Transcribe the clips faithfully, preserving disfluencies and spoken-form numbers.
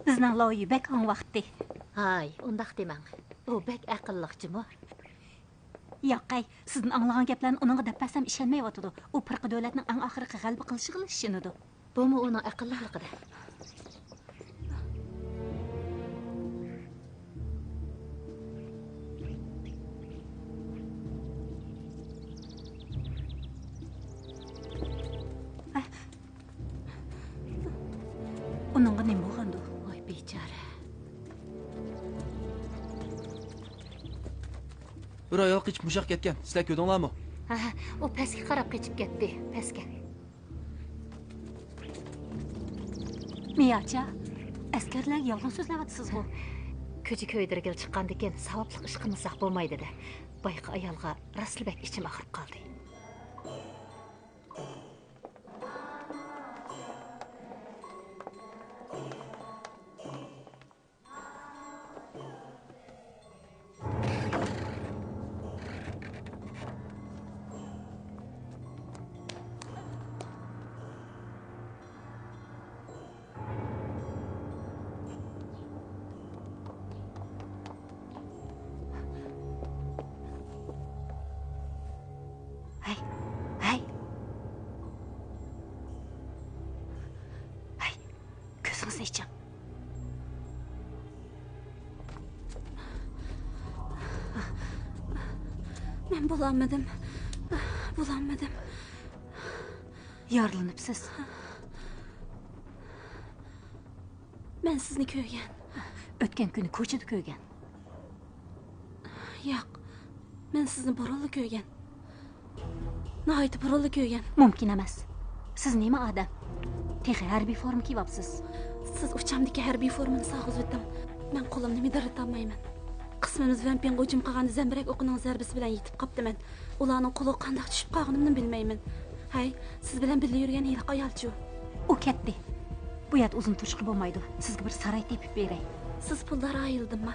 بىزنىڭ لاۋيۈ بەك ئاڭ ۋاقتى. ھاي، ئۇنداق دېمەڭ. ئۇ بەك ئەقىللىق جۇمۇ. ياقەي، سىزدىن ئاڭلىغان گەپلەرنى ئۇنىڭغا دەپ بەرسەم ئىشەنمەيۋاتىدۇ. ئۇ پىرقە دۆلەتنىڭ ئەڭ ئاخىرقى غەلىبە قىلىشىغىلا ئىشىنىدۇ. بۇمۇ ئۇنىڭ ئەقىللىقلىقىدا. ئۇنىڭغا نېمە بولغاندۇ؟ ۋاي بىچارە. بىر ئايال قېچىپ مۇشۇ ياققا كەتكەن. سىلەر كۆردۈڭلارمۇ؟ ھە، ئۇ پەسكە قاراپ قېچىپ كەتتى. پەسكە. مىياچا، ئەسكەرلەرگە يالغان سۆزلەۋاتىسىزغۇ؟ كۆچە كۆيدۈرگىلى چىققاندىكىن ساۋابلىق ئىش قىلمىساق بولمايدۇ-دە. بايىقى ئايالغا راستلا بەك ئىچىم ئاغرىپ قالدى. ھەي، ھەي. ھەي. كۆزىڭىزنى ئېچىڭ. مەن بولالمىدىم. بولالمىدىم. يارىلىنىپسىز. مەن سىزنى كۆرگەن. ئۆتكەن كۈنى كوچىدا كۆرگەن. ياق، مەن سىزنى بۇرۇنلا كۆرگەن. ناھايىتى بۇرۇنلا كۆرگەن. مۇمكىن ئەمەس. سىز نېمە ئادەم؟ تېخى ھەربىي فورما كىيىۋاپسىز. سىز ئۇچامدىكى ھەربىي فورمىنى سالغۇزۇۋېتىڭ. مەن قولۇمنى مىدىرلىتالمايمەن. قىسمىمىز ۋەنپىڭغا ھۇجۇم قىلغاندا زەمبىرەك ئوقىنىڭ زەربىسى بىلەن يېتىپ قاپتىمەن. ئۇلارنىڭ قولىغا قانداق چۈشۈپ قالغىنىمنى بىلمەيمەن. ھەي، سىز بىلەن بىللە يۈرگەن ھېلىقى ئايالچۇ؟ ئۇ كەتتى. بۇ يەردە ئۇزۇن تۇرۇشقا بولمايدۇ. سىزگە بىر ساراي تېپىپ بېرەي. سىز پۇلدار ئائىلىدىنما؟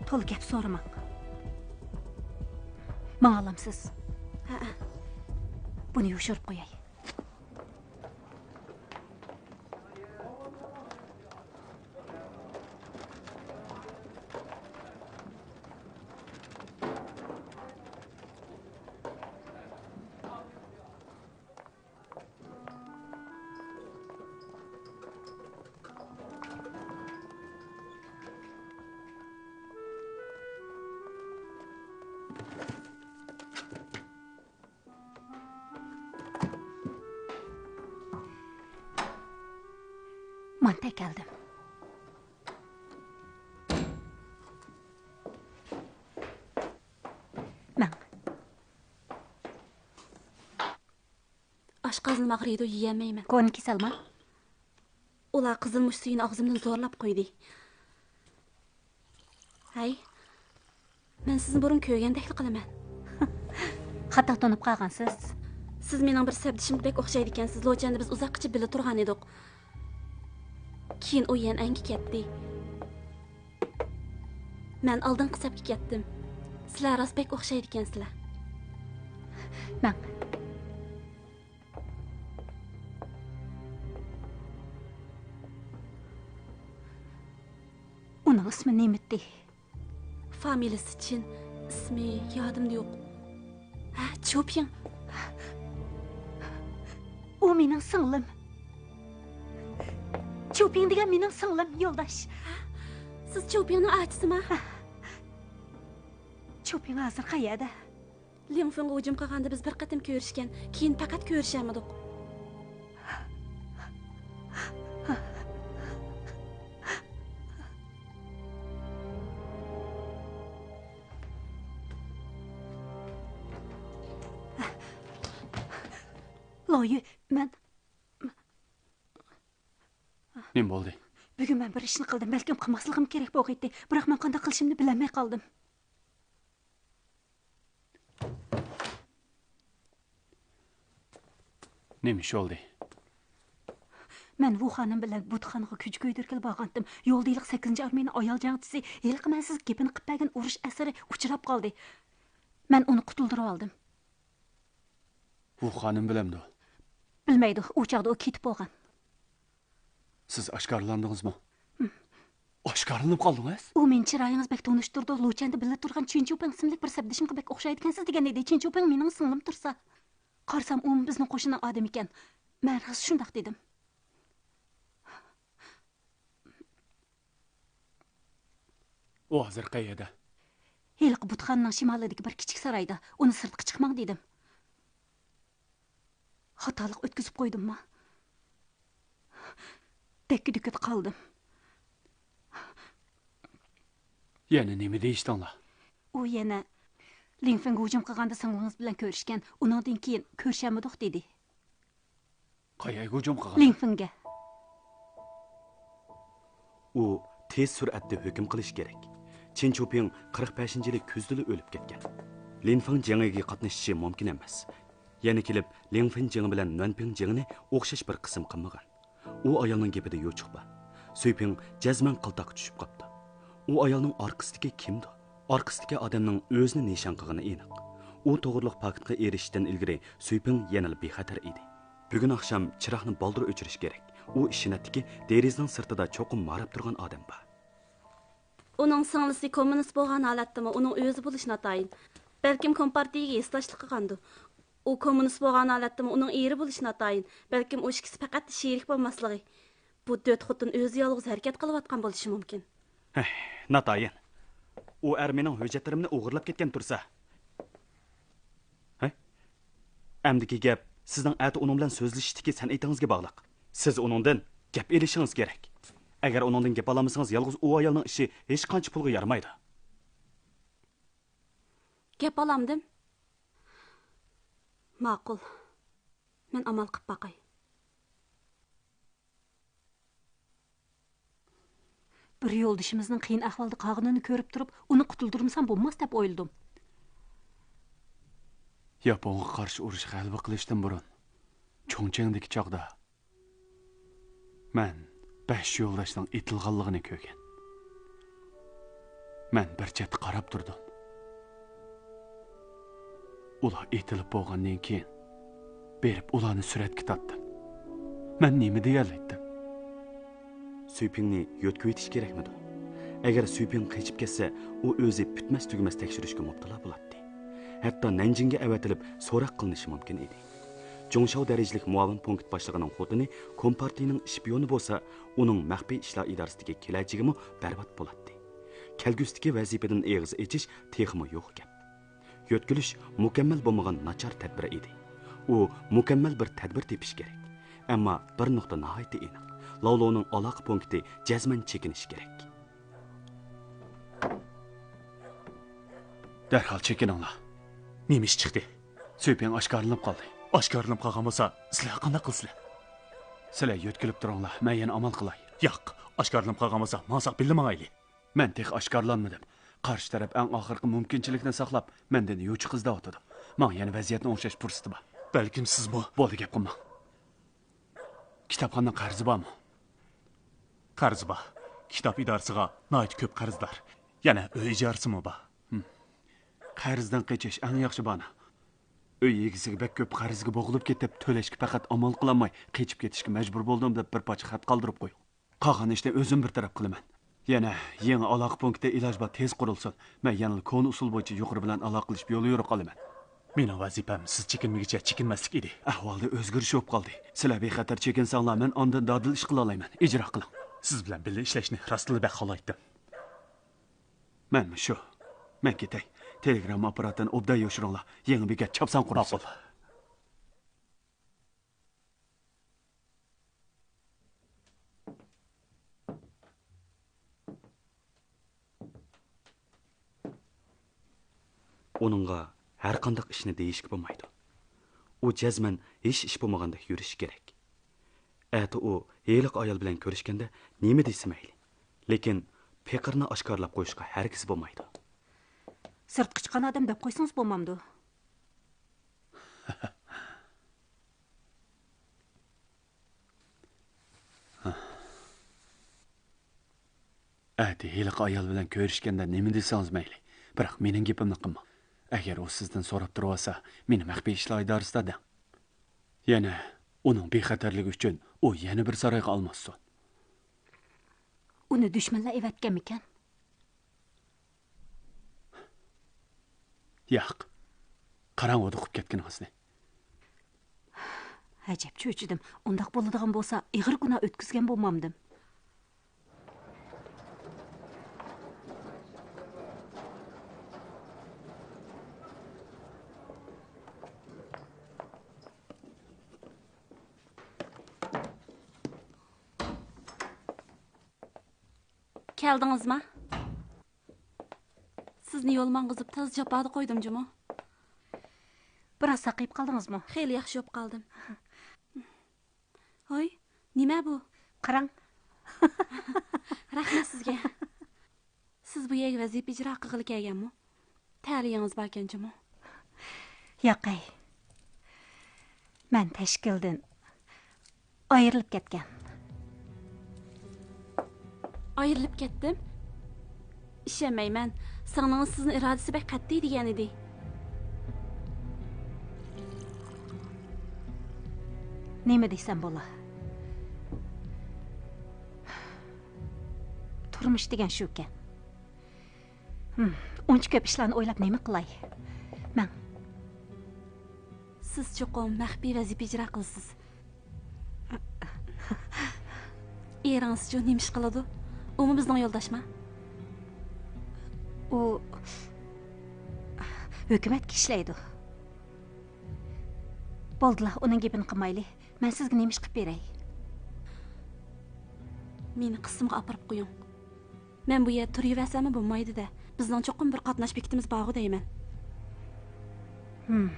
تولا گەپ سورىماڭ. ماڭالامسىز؟ ھەئە. بۇنى يوشۇرۇپ قوياي. مانتا ئەكەلدىم. ماڭ. ئاشقازىنىم ئاغرىيدۇ، يېيەلمەيمەن. كونا كېسەلما؟ ئۇلار قىزىلمۇچ سۈيىنى ئاغزىمدىن زورلاپ قۇيدى. ھەي، مەن سىزنى بۇرۇن كۆرگەندەكلا قىلىمەن. خاتا تونۇپ قالغانسىز. سىز مېنىڭ بىر سەپدىشىمگە بەك ئوخشايدىكەنسىز. لوچەندە بىز ئۇزاققىچە بىللە تۇرغان ئىدۇق. كېيىن ئۇ يەنئەنگە كەتتى. مەن ئالدىنقى سەپكە كەتتىم. سىلەر راست بەك ئوخشايدىكەنسىلەر. ماڭ. ئۇنىڭ ئىسمى نېمىتى؟ فامىلىسى چىن، ئىسمى يادىمدا يوق. ھە، چيۇپىڭ. ئۇ مېنىڭ سىڭلىم. چيۇپىڭ دېگەن مېنىڭ سىڭلىم، يولداش. ھە؟ سىز چيۇپىڭنىڭ ئاچىسىما؟ ھە. چيۇپىڭ ھازىر قەيەردە؟ لىڭفېڭغا ھۇجۇم قىلغاندا بىز بىر قېتىم كۆرۈشكەن، كېيىن پەقەت كۆرۈشەلمىدۇق. لويۈ، مەن. نېمە بولدى؟ بۈگۈن مەن بىر ئىشنى قىلدىم، بەلكىم قىلماسلىقىم كېرەك بولغىيتتى، بىراق مەن قانداق قىلىشىمنى بىلەلمەي قالدىم. نېمە ئىش بولدى؟ مەن ۋۇ خانىم بىلەن بۇتخانىغا كۆچە كۆيدۈرگىلى بارغانتىم. يولدا ھېلىقى سەككىزىنچى ئارمىيىنىڭ ئايال جەڭچىسى، ھېلىقى مەن سىزگە گېپىنى قىپ بەرگەن ئۇرۇش ئەسىرى ئۇچراپ قالدى. مەن ئۇنى قۇتۇلدۇرۇۋالدىم. ۋۇ خانىم بىلەمدۇ؟ بىلمەيدۇ، ئۇ چاغدا ئۇ كېتىپ بولغان. سىز ئاشكارىلاندىڭىزمۇ؟ ئاشكارىلىنىپ قالدىڭىز؟ ئۇ مېنى چىرايىڭىز بەك تونۇش تۇرىدۇ، لۇچيەندە بىللە تۇرغان چىن چيۇپىڭ ئىسىملىك بىر سەپدىشىمغا بەك ئوخشايدىكەنسىز دېگەن ئىدى. چىن چيۇپىڭ مېنىڭ سىڭلىم تۇرسا. قارىسام، ئۇمۇ بىزنىڭ قوشۇننىڭ ئادىمى ئىكەن. مەن راست شۇنداق دېدىم. ئۇ ھازىر قەيەردە؟ ھېلىقى بۇتخانىنىڭ شىمالىدىكى بىر كىچىك سارايدا. ئۇنى سىرتقا چىقماڭ دېدىم. خاتالىق ئۆتكۈزۈپ قويدۇمما؟ دەككە-دۈككىدە قالدىم. يەنە نېمە دېيىشتىڭلار؟ ئۇ يەنە، لىڭ فېڭگە ھۇجۇم قىلغاندا سىڭلىڭىز بىلەن كۆرۈشكەن، ئۇنىڭدىن كېيىن كۆرۈشەلمىدۇق دېدى. قايەرگە ھۇجۇم قىلغان؟ لىڭ فېڭگە. ئۇ تېز سۈرئەتتە ھۆكۈم قىلىشى كېرەك. چىن چيۇپىڭ قىرىق بەشىنچى يىلى كۈزدىلا ئۆلۈپ كەتكەن. لىن فېڭ جېڭىگە قاتنىشىشى مۇمكىن ئەمەس. يەنە كېلىپ، لىڭ فېڭ جېڭى بىلەن نۈەن پېڭ جېڭىنى ئوخشاش بىر قىسىم قىلمىغان. ئۇ ئايالنىڭ گېپىدە يوچۇق بار. سۈيپىڭ جەزمەن قىلتاققا چۈشۈپ قاپتۇ. ئۇ ئايالنىڭ ئارقىسىدىكى كىمدۇ؟ ئارقىسىدىكى ئادەمنىڭ ئۆزىنى نىشان قىلغىنى ئېنىق. ئۇ توغرىلىق پاكىتقا ئېرىشىشتىن ئىلگىرى سۈيپىڭ يەنىلا بىخەتەر ئىدى. بۈگۈن ئاخشام چىراغنى بالدۇر ئۆچۈرۈش كېرەك. ئۇ ئىشىنەتتىكى، دېرىزىنىڭ سىرتىدا چوقۇم ماراپ تۇرغان ئادەم بار. ئۇنىڭ سىڭلىسى كوممۇنىست بولغان ھالەتتىمۇ ئۇنىڭ ئۆزى بولۇشى ناتايىن. بەلكىم كومپارتىيىگە ھېسداشلىق قىلغاندۇ. ئۇ كوممۇنىست بولغان ھالەتتىمۇ ئۇنىڭ ئېرى بولۇشى ناتايىن. بەلكىم ئۇ ئىككىسى پەقەت شېرىك بولماسلىقى. بۇ تۆت خوتۇن ئۆزى يالغۇز ھەرىكەت قىلىۋاتقان بولۇشى مۇمكىن. ھەي، ناتايىن. ئۇ ئەر مېنىڭ ھۆججەتلىرىمنى ئوغرىلاپ كەتكەن تۇرسا. ھەي، ئەمدىكى گەپ سىزنىڭ ئەتە ئۇنىڭ بىلەن سۆزلىشىشتىكى سەنئىتىڭىزگە باغلىق. سىز ئۇنىڭدىن گەپ ئېلىشىڭىز كېرەك. ئەگەر ئۇنىڭدىن گەپ ئالالمىسىڭىز، يالغۇز ئۇ ئايالنىڭ ئىشى ھېچقانچە پۇلغا يارىمايدۇ. گەپ ئالامدىم؟ ماقۇل. مەن ئامال قىپ باقاي. بىر يولدىشىمىزنىڭ قىيىن ئەھۋالدا قالغىنىنى كۆرۈپ تۇرۇپ، ئۇنى قۇتۇلدۇرمىسام بولماس دەپ ئويلىدىم. ياپونغا قارشى ئۇرۇش غەلىبە قىلىشتىن بۇرۇن، چۇڭچىڭدىكى چاغدا مەن بەش يولداشنىڭ ئېتىلغانلىقىنى كۆرگەن. مەن بىر چەتتە قاراپ تۇردۇم. ئۇلار ئېتىلىپ بولغاندىن كېيىن، بېرىپ ئۇلارنى سۈرەتكە تارتتىم. مەن نېمە دېيەلەيتتىم؟ سۈيپىڭنى يۆتكىۋېتىش كېرەكمىدۇ؟ ئەگەر سۈيپىڭ قېچىپ كەتسە، ئۇ ئۆزى پۈتمەس-تۈگىمەس تەكشۈرۈشكە مۇپتىلا بولاتتى. ھەتتا نەنجىڭگە ئەۋەتىلىپ سوراق قىلىنىشى مۇمكىن ئىدى. جۇڭشاۋ دەرىجىلىك مۇئاۋىن پونكىت باشلىقىنىڭ خوتۇنى كومپارتىيىنىڭ ئىشپىيونى بولسا، ئۇنىڭ مەخپىي ئىشلار ئىدارىسىدىكى كېلەچىكىمۇ بەربات بولاتتى. كەلگۈسىدىكى ۋەزىپىدىن ئېغىز ئېچىش تېخىمۇ يوق گەپ. يۆتكىلىش مۇكەممەل بولمىغان ناچار تەدبىر ئىدى. ئۇ مۇكەممەل بىر تەدبىر تېپىش كېرەك. ئەمما بىر نۇقتا ناھايىتى ئېنىق. لاۋلۇنىڭ ئالاقە پونكىتى جەزمەن چېكىنىشى كېرەك. دەرھال چېكىنىڭلار. نېمە ئىش چىقتى؟ سۈيپىڭ ئاشكارىلىنىپ قالدى. ئاشكارىلىنىپ قالغان بولسا، سىلەر قانداق قىلىسىلەر؟ سىلەر يۆتكىلىپ تۇرۇڭلار، مەن يەنە ئامال قىلاي. ياق، ئاشكارىلىنىپ قالغان بولسا، ماڭساق بىللە ماڭايلى. مەن تېخى ئاشكارىلانمىدىم. قارشى تەرەپ ئەڭ ئاخىرقى مۇمكىنچىلىكنى ساقلاپ، مەندىن يوچۇق ئىزدەۋاتىدۇ. ماڭا يەنە ۋەزىيەتنى ئوڭشاش پۇرسىتى بار. بەلكىم سىزمۇ. بولدى، گەپ قىلماڭ. كىتابخانىنىڭ قەرزى بارمۇ؟ قەرزى بار. كىتاب ئىدارىسىغا ناھايىتى كۆپ قەرزدار. يەنە ئۆي ئىجارىسىمۇ بار. ھىم. قەرزدىن قېچىش ئەڭ ياخشى باھانە. ئۆي ئىگىسىگە بەك كۆپ قەرزگە بوغۇلۇپ كېتىپ، تۆلەشكە پەقەت ئامال قىلالماي، قېچىپ كېتىشكە مەجبۇر بولدۇم دەپ بىر پارچە خەت قالدۇرۇپ قويۇڭ. قالغان ئىشنى ئۆزۈم بىر تەرەپ قىلىمەن. يەنە يېڭى ئالاقە پونكىتى ئىلاجى بار تېز قۇرۇلسۇن. مەن يەنىلا كونا ئۇسۇل بويىچە يۇقىرى بىلەن ئالاقىلىشىپ يول يورۇق قىلىمەن. مېنىڭ ۋەزىپەم سىز چېكىنمىگۈچە چېكىنمەسلىك ئىدى. ئەھۋالدا ئۆزگىرىش بولۇپ قالدى. سىلەر بىخەتەر چېكىنسەڭلار، مەن ئاندىن دادىل ئىش قىلالايمەن. ئىجرا قىلىڭ. سىز بىلەن بىللە ئىشلەشنى راستلا بەك خالايتتىم. مەنمۇ شۇ. مەن كېتەي. تېلېگرامما ئاپپاراتىنى ئوبدان يوشۇرۇڭلار. يېڭى بېكەت چاپسان قۇرۇلسۇن. ماقۇل. ئۇنىڭغا ھەرقانداق ئىشنى دېيىشكە بولمايدۇ. ئۇ جەزمەن ھېچ ئىش بولمىغاندەك يۈرۈشى كېرەك. ئەتە ئۇ ھېلىقى ئايال بىلەن كۆرۈشكەندە نېمە دېسە مەيلى. لېكىن پېقىرنى ئاشكارىلاپ قويۇشقا ھەرگىز بولمايدۇ. سىرتقا چىققان ئادەم دەپ قويسىڭىز بولمامدۇ؟ ئەتە ھېلىقى ئايال بىلەن كۆرۈشكەندە نېمە دېسىڭىز مەيلى. بىراق مېنىڭ گېپىمنى قىلماڭ. ئەگەر ئۇ سىزدىن سوراپ تۇرۇۋالسا، مېنى مەخپىي ئىشلار ئىدارىسىدا دەڭ. يەنە ئۇنىڭ بىخەتەرلىكى ئۈچۈن ئۇ يەنە بىر سارايغا ئالماشسۇن. ئۇنى دۈشمەنلەر ئېۋەتكەنمىكەن؟ ياق. قاراڭ ھودۇقۇپ كەتكىنىڭىزنى. ئەجەب چۆچۈدۈم. ئۇنداق بولىدىغان بولسا، ئېغىر گۇناھ ئۆتكۈزگەن بولمامدىم؟ كەلدىڭىزما؟ سىزنى يول ماڭغۇزۇپ تازا جاپادا قويدۇم جۇمۇ. بىراز ساقىيىپ قالدىڭىزمۇ؟ خېلى ياخشى بولۇپ قالدىم. ھوي، نېمە بۇ؟ قاراڭ. رەھمەت سىزگە. سىز بۇ يەرگە ۋەزىپە ئىجرا قىلغىلى كەلگەنمۇ؟ تەلىيىڭىز باركەن جۇمۇ. ياقەي. مەن تەشكىلدىن ئايرىلىپ كەتكەن. ئايرىلىپ كەتتىم؟ ئىشەنمەيمەن. سىڭلىڭىز سىزنىڭ ئىرادىسى بەك قەتئىي دېگەن ئىدى. نېمە دېسەم بولا؟ تۇرمۇش دېگەن شۇكەن. ھىم، ئۇنچە كۆپ ئىشلارنى ئويلاپ نېمە قىلاي؟ مەن. سىز چوقۇم مەخپىي ۋەزىپە ئىجرا قىلىسىز. ئېرىڭىزچۇ نېمە ئىش قىلىدۇ؟ ئۇمۇ بىزنىڭ يولداشما؟ ئۇ ھۆكۈمەتكە ئىشلەيدۇ. بولدىلا، ئۇنىڭ گېپىنى قىلمايلى. مەن سىزگە نېمە ئىش قىلىپ بېرەي؟ مېنى قىسىمغا ئاپىرىپ قويۇڭ. مەن بۇ يەردە تۇرۇۋەرسەممۇ بولمايدۇ-دە. بىزنىڭ چوقۇم بىر قاتناش بېكىتىمىز بارغۇ دەيمەن. ھىم.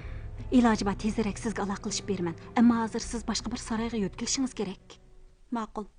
ئىلاجى بار تېزرەك سىزگە ئالاقىلىشىپ بېرىمەن. ئەمما ھازىر سىز باشقا بىر سارايغا يۆتكىلىشىڭىز كېرەك. ماقۇل.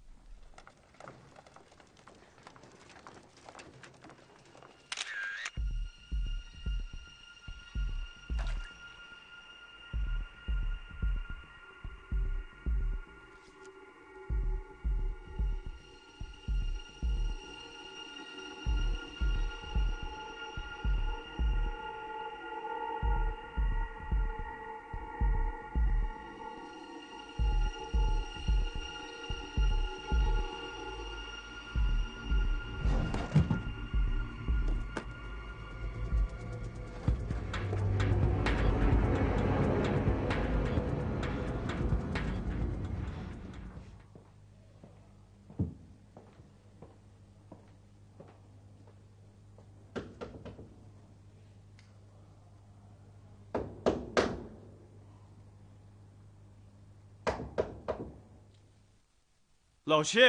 لاۋشى!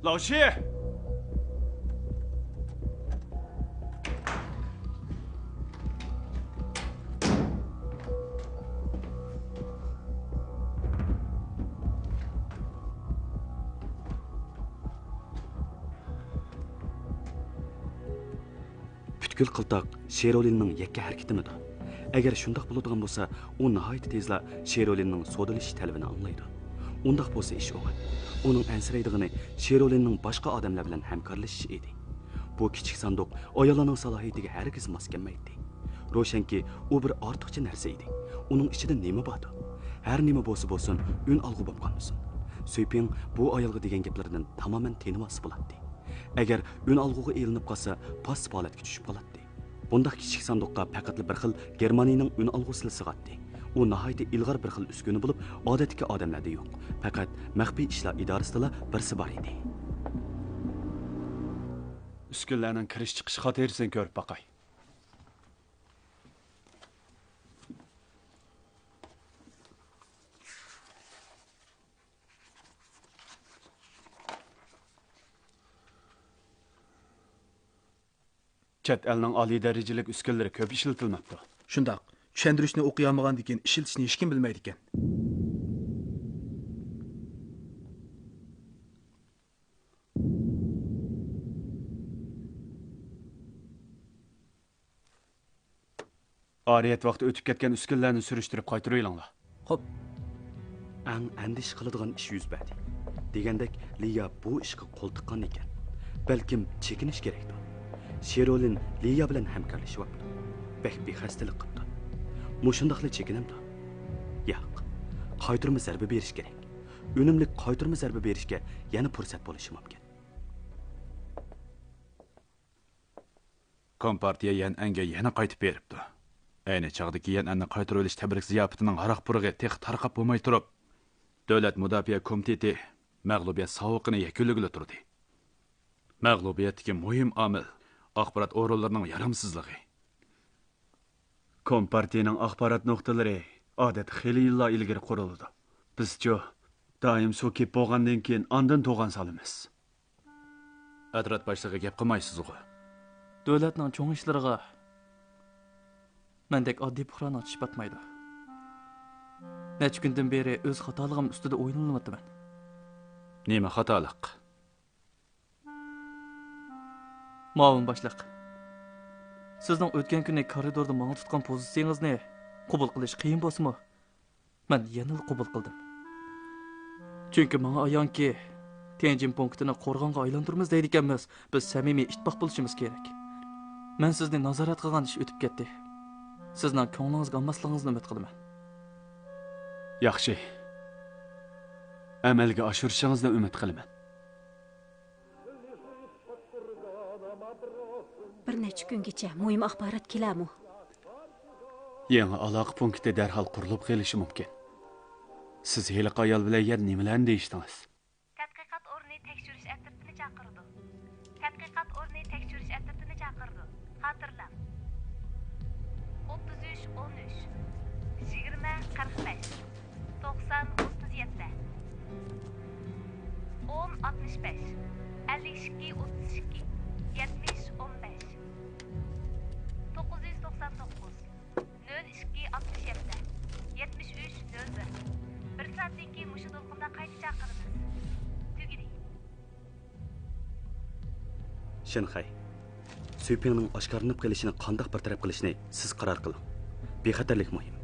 لاۋشى! پۈتكۈل قىلتاق شېرولىننىڭ يەككە ھەرىكىتىمىدۇ؟ ئەگەر شۇنداق بولىدىغان بولسا، ئۇ ناھايىتى تېزلا شېرولىننىڭ سودىلىشىش تەلىپىنى ئاڭلايدۇ. ئۇنداق بولسا ئىش ئوڭاي. ئۇنىڭ ئەنسىرەيدىغىنى شېرولىننىڭ باشقا ئادەملەر بىلەن ھەمكارلىشىشى ئىدى. بۇ كىچىك ساندۇق ئاياللارنىڭ سالاھىيىتىگە ھەرگىز ماس كەلمەيتتى. روشەنكى، ئۇ بىر ئارتۇقچە نەرسە ئىدى. ئۇنىڭ ئىچىدە نېمە باردۇ؟ ھەر نېمە بولسا بولسۇن، ئۈنئالغۇ بولۇپ قالمىسۇن. سۈيپىڭ بۇ ئايالغا دېگەن گەپلىرىدىن تامامەن تېنىۋالسا بولاتتى. ئەگەر ئۈنئالغۇغا ئېلىنىپ قالسا، پاسسىپ ھالەتكە چۈشۈپ قالاتتى. بۇنداق كىچىك ساندۇققا پەقەتلا بىر خىل گېرمانىيىنىڭ ئۈنئالغۇسىلا سىغاتتى. ئۇ ناھايىتى ئىلغار بىر خىل ئۈسكۈنە بولۇپ، ئادەتتىكى ئادەملەردە يوق. پەقەت مەخپىي ئىشلار ئىدارىسىدىلا بىرسى بار ئىدى. ئۈسكۈنىلەرنىڭ كىرىش چىقىش خاتىرىسىنى كۆرۈپ باقاي. چەت ئەلنىڭ ئالىي دەرىجىلىك ئۈسكۈنىلىرى كۆپ ئىشلىتىلمەپتۇ. شۇنداق. چۈشەندۈرۈشنى ئوقۇيالمىغاندىكىن ئىشلىتىشنى ھېچكىم بىلمەيدىكەن. ئارىيەت ۋاقتى ئۆتۈپ كەتكەن ئۈسكۈنىلەرنى سۈرۈشتۈرۈپ قايتۇرۇۋېلىڭلار. خوپ. ئەڭ ئەندىشە قىلىدىغان ئىش يۈز بەردى. دېگەندەك، لىيا بۇ ئىشقا قول تىققان ئىكەن. بەلكىم چېكىنىش كېرەكتۇ. شېرولىن لىيا بىلەن ھەمكارلىشىۋاپتۇ. بەك بىخەستىلىك قىپتۇ. مۇشۇنداقلا چېكىنەمدۇ؟ ياق. قايتۇرما زەربە بېرىش كېرەك. ئۈنۈملۈك قايتۇرما زەربە بېرىشكە يەنە پۇرسەت بولۇشى مۇمكىن. كومپارتىيە يەنئەنگە يەنە قايتىپ بېرىپتۇ. ئەينى چاغدىكى يەنئەننى قايتۇرۇۋېلىش تەبرىك زىياپىتىنىڭ ھاراق پۇرىقى تېخى تارقاپ بولماي تۇرۇپ، دۆلەت مۇداپىئە كومىتېتى مەغلۇبىيەت ساۋۇقىنى يەكۈنلىگىلى تۇردى. مەغلۇبىيەتتىكى مۇھىم ئامىل ئاخبارات ئورۇنلىرىنىڭ يارامسىزلىقى. كومپارتىيىنىڭ ئاخبارات نۇقتىلىرى ئادەتتە خېلى يىللار ئىلگىرى قۇرۇلىدۇ. بىزچۇ، دائىم سۇ كېپىپ بولغاندىن كېيىن ئاندىن توغان سالىمىز. ئەترەت باشلىقى گەپ قىلمايسىزغۇ؟ دۆلەتنىڭ چوڭ ئىشلىرىغا مەندەك ئاددىي پۇقرانىڭ چىشى پاتمايدۇ. نەچچە كۈندىن بېرى ئۆز خاتالىقىم ئۈستىدە ئويلىنىۋاتىمەن. نېمە خاتالىق؟ مۇئاۋىن باشلىق، سىزنىڭ ئۆتكەن كۈنى كارىدوردا ماڭا تۇتقان پوزىتسىيىڭىزنى قوبۇل قىلىش قىيىن بولسىمۇ، مەن يەنىلا قوبۇل قىلدىم. چۈنكى ماڭا ئايانكى، تيەنجىن پونكىتىنى قورغانغا ئايلاندۇرىمىز دەيدىكەنمىز، بىز سەمىمىي ئىتتىپاق بولۇشىمىز كېرەك. مەن سىزنى نازارەت قىلغان ئىش ئۆتۈپ كەتتى. سىزنىڭ كۆڭلىڭىزگە ئالماسلىقىڭىزنى ئۈمىد قىلىمەن. ياخشى. ئەمەلگە ئاشۇرۇشىڭىزنى ئۈمىد قىلىمەن. بىر نەچچە كۈنگىچە مۇھىم ئاخبارات كېلەرمۇ؟ يېڭى ئالاقە پونكىتى دەرھال قۇرۇلۇپ قېلىشى مۇمكىن. سىز ھېلىقى ئايال بىلەن يەنە نېمىلەرنى دېيىشتىڭىز؟ تەتقىقات ئورنى تەكشۈرۈش ئەترىتىنى چاقىرىدۇ. تەتقىقات ئورنى تەكشۈرۈش ئەترىتىنى چاقىرىدۇ. خاتىرىلەڭ. ئوتتۇز ئۈچ، ئون ئۈچ، يىگىرمە، قىرىق بەش، توقسان، ئوتتۇز يەتتە، ئون، ئاتمىش بەش، ئەللىك ئىككى، ئوتتۇز ئىككى، يەتمىش، ئون بەش، توققۇز يۈز توقسان توققۇز، نۆل ئىككى، ئاتمىش يەتتە، يەتمىش ئۈچ، نۆل بىر. بىر سائەتتىن كېيىن مۇشۇ دولقۇندا قايتا چاقىرىمىز. تۈگىدى. شىنخەي، سۈيپىڭنىڭ ئاشكارىلىنىپ قېلىشىنى قانداق بىر تەرەپ قىلىشنى سىز قارار قىلىڭ. بىخەتەرلىك مۇھىم.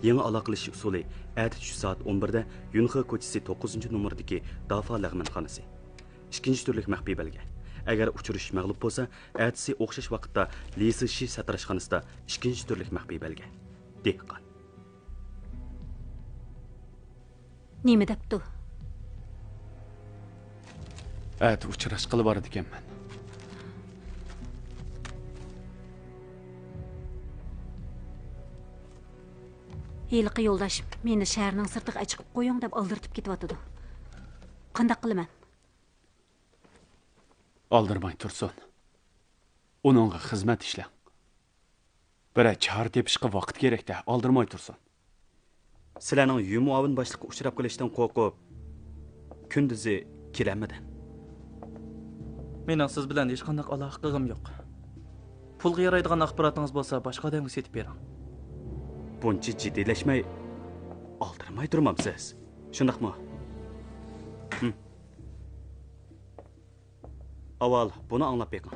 يېڭى ئالاقىلىشىش ئۇسۇلى ئەتە چۈش سائەت ئون بىردە يۈنخې كوچىسى توققۇزىنچى نومۇردىكى دافا لەغمەنخانىسى. ئىككىنچى تۈرلۈك مەخپىي بەلگە. ئەگەر ئۇچرىشىش مەغلۇپ بولسا، ئەتىسى ئوخشاش ۋاقىتتا لىسىشى ساتىراشخانىسىدا ئىككىنچى تۈرلۈك مەخپىي بەلگە. دېھقان. نېمە دەپتۇ؟ ئەتە ئۇچراشقىلى بارىدىكەنمەن. ھېلىقى يولداش مېنى شەھەرنىڭ سىرتىغا ئەچىقىپ قويۇڭ دەپ ئالدىرىتىپ كېتىۋاتىدۇ. قانداق قىلىمەن؟ ئالدىرىماي تۇرسۇن. ئۇنىڭغا خىزمەت ئىشلەڭ. بىرەر چارە تېپىشقا ۋاقىت كېرەك-دە، ئالدىرىماي تۇرسۇن. سىلەرنىڭ يۈ مۇئاۋىن باشلىققا ئۇچراپ قېلىشتىن قورقۇپ، كۈندۈزى كېلەلمىدىم. مېنىڭ سىز بىلەن ھېچقانداق ئالاقە قىلغۇم يوق. پۇلغا يارايدىغان ئاخباراتىڭىز بولسا، باشقا ئادەمگە سېتىپ بېرىڭ. بۇنچە جىددىيلەشمەي، ئالدىرىماي تۇرمامسىز؟ شۇنداقمۇ؟ ھىم. ئاۋۋال بۇنى ئاڭلاپ بېقىڭ.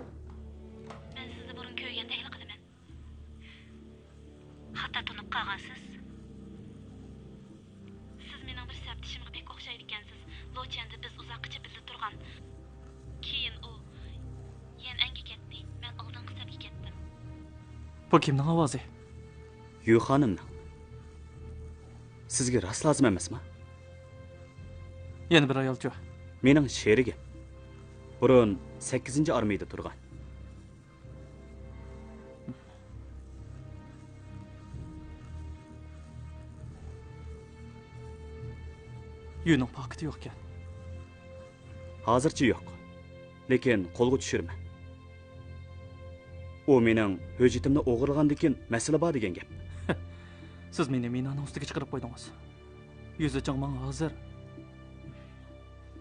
مەن سىزنى بۇرۇن كۆرگەندەكلا قىلىمەن. خاتا تونۇپ قالغانسىز. سىز مېنىڭ بىر سەپدىشىمگە بەك ئوخشايدىكەنسىز. لوچيەندە بىز ئۇزاققىچە بىللە تۇرغان. كېيىن ئۇ يەنئەنگە كەتتى، مەن ئالدىنقى سەپكە كەتتىم. بۇ كىمنىڭ ئاۋازى؟ يۈ خانىمنىڭ. سىزگە راست لازىم ئەمەسما؟ يەنە بىر ئايالچۇ؟ مېنىڭ شېرىكىم. بۇرۇن سەككىزىنچى ئارمىيەدە تۇرغان. يۈنىڭ پاكىتى يوقكەن. ھازىرچە يوق. لېكىن قولغا چۈشۈرىمەن. ئۇ مېنىڭ ھۆججىتىمنى ئوغرىلىغاندىكىن مەسىلە بار دېگەن گەپ. سىز مېنى مىنانىڭ ئۈستىگە چىقىرىپ قويدىڭىز. يۈزۈچىڭ ماڭا ھازىر.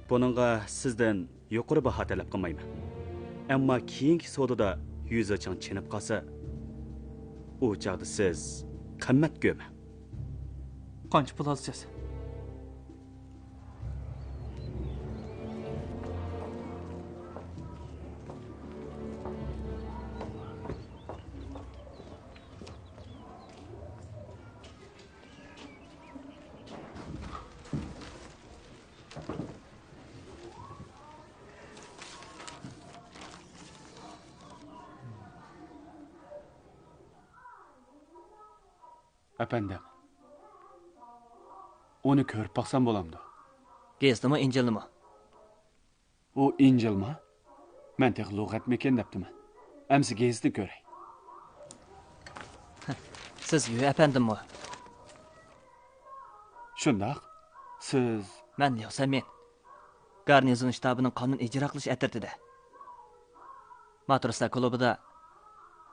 بۇنىڭغا سىزدىن يۇقىرى باھا تەلەپ قىلمايمەن. ئەمما كېيىنكى سودىدا يۈزۈچىڭ چېنىپ قالسا، ئۇ چاغدا سىز قىممەت كۆرمەڭ. قانچە پۇل ئالىسىز؟ ئەپەندىم، ئۇنى كۆرۈپ باقسام بولامدۇ؟ گېزىتنىمۇ، ئىنجىلنىمۇ؟ ئۇ ئىنجىلما؟ مەن تېخى لۇغەتمىكىن دەپتىمەن. ئەمسە گېزىتنى كۆرەي. سىز يۈ ئەپەندىممۇ؟ شۇنداق. سىز؟ مەن ليۇ سەنمىن. گارنىزون شتابىنىڭ قانۇن ئىجرا قىلىش ئەترىتىدە. ماتروسلار كۇلۇبىدا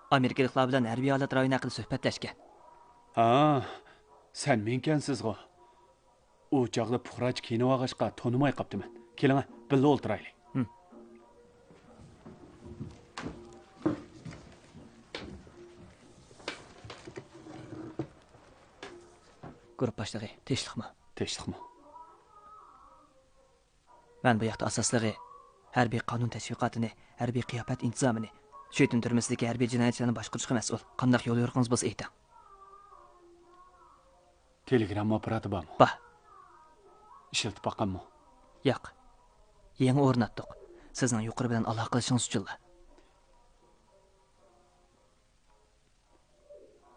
ئامېرىكىلىقلار بىلەن ھەربىي ھالەت رايونى ھەققىدە سۆھبەتلەشكەن. ھا، سەنمىنكەنسىزغۇ. ئۇ چاغدا پۇقراچە كىيىنىۋالغاچقا تونۇماي قاپتىمەن. كېلىڭە، بىللە ئولتۇرايلى. ھىم. گۇرۇپپا باشلىقى، تىنچلىقمۇ؟ تىنچلىقمۇ؟ مەن بۇ ياقتا ئاساسلىقى ھەربىي قانۇن تەشۋىقاتىنى، ھەربىي قىياپەت ئىنتىزامىنى، شۈيتۈن تۈرمىسىدىكى ھەربىي جىنايەتچىلەرنى باشقۇرۇشقا مەسئۇل. قانداق يول يورۇقىڭىز بولسا ئېيتىڭ. تېلېگرامما ئاپپاراتى بارمۇ؟ بار. ئىشلىتىپ باققانمۇ؟ ياق. يېڭى ئورناتتۇق. سىزنىڭ يۇقىرى بىلەن ئالاقىلىشىڭىز ئۈچۈنلا.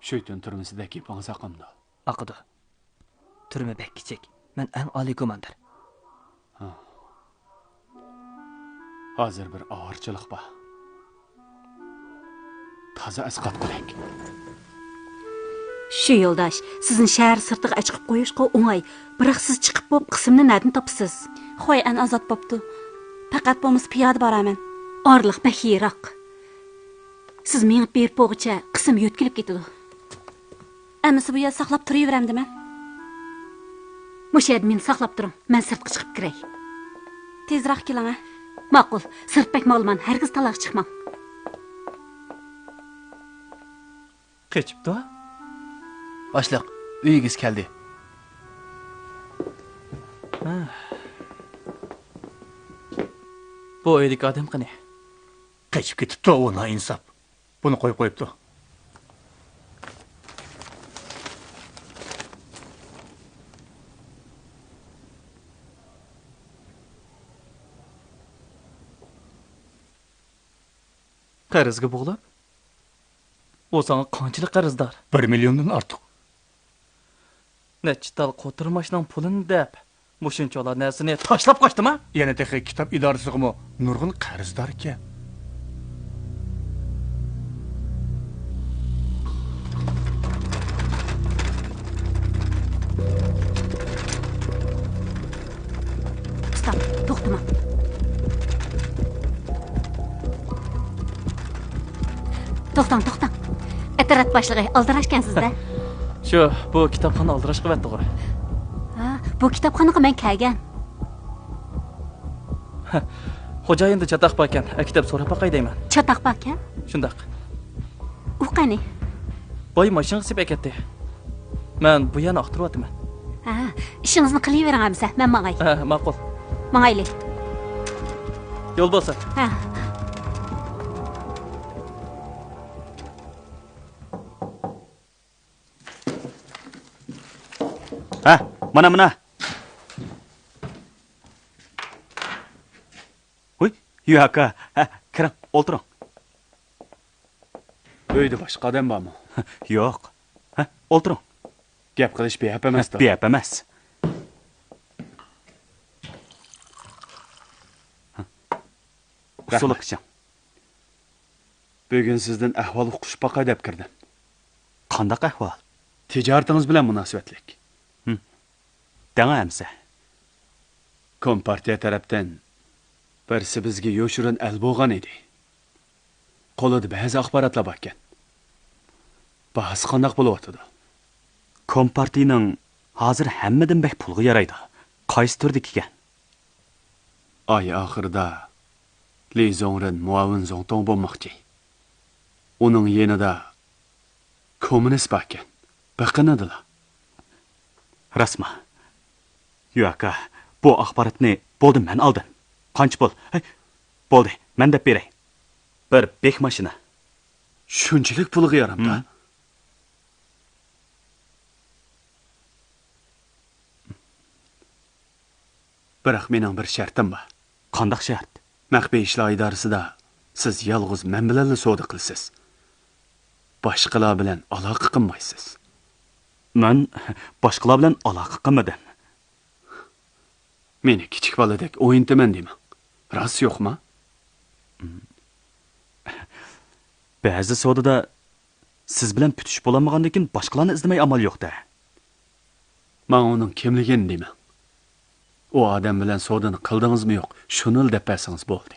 شۈيتۈن تۈرمىسىدە گېپىڭىز ئاقامدۇ؟ ئاقىدۇ. تۈرمە بەك كىچىك. مەن ئەڭ ئالىي كوماندىر. ھا. ھازىر بىر ئاۋارىچىلىق بار. تازا ئەسقاتقۇدەك. شۇ يولداش، سىزنى شەھەر سىرتىغا ئەچىقىپ قويۇشقا ئوڭاي. بىراق سىز چىقىپ بولۇپ قىسىمنى نەدىن تاپىسىز؟ خويئەن ئازاد بوپتۇ. پەقەت بولمىسا پىيادە بارامەن. ئارىلىق بەك يىراق. سىز مېڭىپ بېرىپ بولغۇچە قىسىم يۆتكىلىپ كېتىدۇ. ئەمىسە بۇ يەردە ساقلاپ تۇرۇۋېرەمدىمەن؟ مۇشۇ يەردە مېنى ساقلاپ تۇرۇڭ، مەن سىرتقا چىقىپ كىرەي. تېزراق كېلىڭە. ماقۇل، سىرت بەك مالىمان، ھەرگىز تالاغا چىقماڭ. قېچىپتۇ؟ باشلىق، ئۆيىگىز كەلدى. ھە. بۇ ئۆيدىكى ئادەم قېنى؟ قېچىپ كېتىپتۇ، ئۇ نائىنساپ. بۇنى قويۇپ قويۇپتۇ. قەرزگە بوغۇلۇپ؟ ئۇ ساڭا قانچىلىك قەرزدار؟ بىر مىليوندىن ئارتۇق. نەچچە تال قوتۇرماشنىڭ پۇلىنى دەپ، مۇشۇنچىۋالا نەرسىنى تاشلاپ قاچتىما؟ يەنە تېخى كىتاب ئىدارىسىغىمۇ نۇرغۇن قەرزداركەن. ستوپ، توختىماڭ. توختاڭ، توختاڭ. ئەترەت باشلىقى، ئالدىراشكەنسىز-دە. شۇ، بۇ كىتابخانا ئالدىراش قىلىۋەتتىغۇ. ھا، بۇ كىتابخانىغا مەن كەلگەن. خوجايىندا چاتاق باركەن، ئەكېتىپ سوراپ باقاي دەيمەن. چاتاق باركەن؟ شۇنداق. ئۇ قېنى؟ باي ماشىنىغا سېلىپ ئەكەتتى. مەن بۇ يەرنى ئاختۇرۇۋاتىمەن. ھە، ئىشىڭىزنى قىلىۋېرىڭ ئەمىسە، مەن ماڭاي. ھە، ماقۇل. ماڭايلى. يول بولسۇن. ھە. ھە، مانا، مانا. ھۇي، يۈ ئاكا. ھە، كىرىڭ، ئولتۇرۇڭ. ئۆيدە باشقا ئادەم بارمۇ؟ يوق. ھە، ئولتۇرۇڭ. گەپ قىلىش بىئەپ ئەمەستۇ؟ بىئەپ ئەمەس. ئۇسسۇلۇق ئىچىڭ. بۈگۈن سىزدىن ئەھۋال ئۇقۇشۇپ باقاي دەپ كىردىم. قانداق ئەھۋال؟ تىجارىتىڭىز بىلەن مۇناسىۋەتلىك. ھىم. دەڭە ئەمسە. كومپارتىيە تەرەپتىن بىرسى بىزگە يوشۇرۇن ئەل بولغان ئىدى. قولىدا بەزى ئاخباراتلار باركەن. باھاسى قانداق بولۇۋاتىدۇ؟ كومپارتىيىنىڭ ھازىر ھەممىدىن بەك پۇلغا يارايدۇ. قايسى تۈردىكىكەن؟ ئاي ئاخىرىدا لى زوڭرېن مۇئاۋىن زۇڭتۇڭ بولماقچى. ئۇنىڭ يېنىدا كوممۇنىست باركەن. بېقىنىدىلا. راستما؟ يۈ ئاكا، بۇ ئاخباراتنى بولدى مەن ئالدىم. قانچە پۇل؟ ھەي، بولدى، مەن دەپ بېرەي. بىر بېك ماشىنا. شۇنچىلىك پۇلغا يارامدا؟ ھىم. بىراق مېنىڭ بىر شەرتىم بار. قانداق شەرت؟ مەخپىي ئىشلار ئىدارىسىدا سىز يالغۇز مەن بىلەنلا سودا قىلىسىز. باشقىلار بىلەن ئالاقە قىلمايسىز. مەن باشقىلار بىلەن ئالاقە قىلمىدىم. مېنى كىچىك بالىدەك ئوينىتىمەن دېمەڭ. راست يوقما؟ بەزى سودىدا سىز بىلەن پۈتۈشۈپ بولالمىغاندىكىن باشقىلارنى ئىزدىمەي ئامال يوق-دە. ماڭا ئۇنىڭ كىملىكىنى دېمەڭ. ئۇ ئادەم بىلەن سودىنى قىلدىڭىزمۇ يوق، شۇنىلا دەپ بەرسىڭىز بولدى.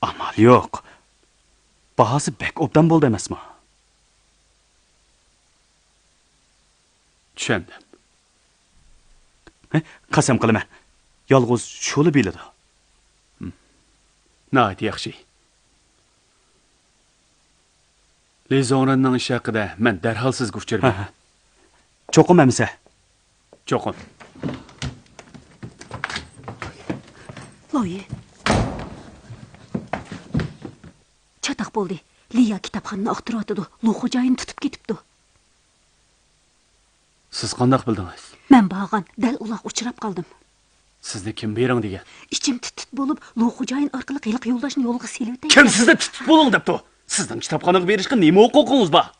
ئامال يوق. باھاسى بەك ئوبدان بولدى ئەمەسمۇ؟ چۈشەندىم. ھە؟ قەسەم قىلىمەن. يالغۇز شۇلا بىلىدۇ. ناھايىتى ياخشى. لى زوڭرېننىڭ ئىشى ھەققىدە مەن دەرھال سىزگە ئۇچۇر بېرىمەن. ھە، ھە. چوقۇم ئەمىسە. چوقۇم. لويى. چاتاق بولدى. لىيا كىتابخانىنى ئاختۇرۇۋاتىدۇ. لۇ خوجايىن تۇتۇپ كېتىپتۇ. سىز قانداق بىلدىڭىز؟ مەن بارغان، دەل ئۇلارغا ئۇچراپ قالدىم. سىزنى كىم بېرىڭ دېگەن؟ ئىچىم تىت-تىت بولۇپ، لۇ خوجايىن ئارقىلىق ھېلىقى يولداشنى يولغا سېلىۋېتەي. كىم سىزنى تىت-تىت بولۇڭ دەپتۇ؟ سىزنىڭ كىتابخانىغا بېرىشقا نېمە ھوقۇقىڭىز بار؟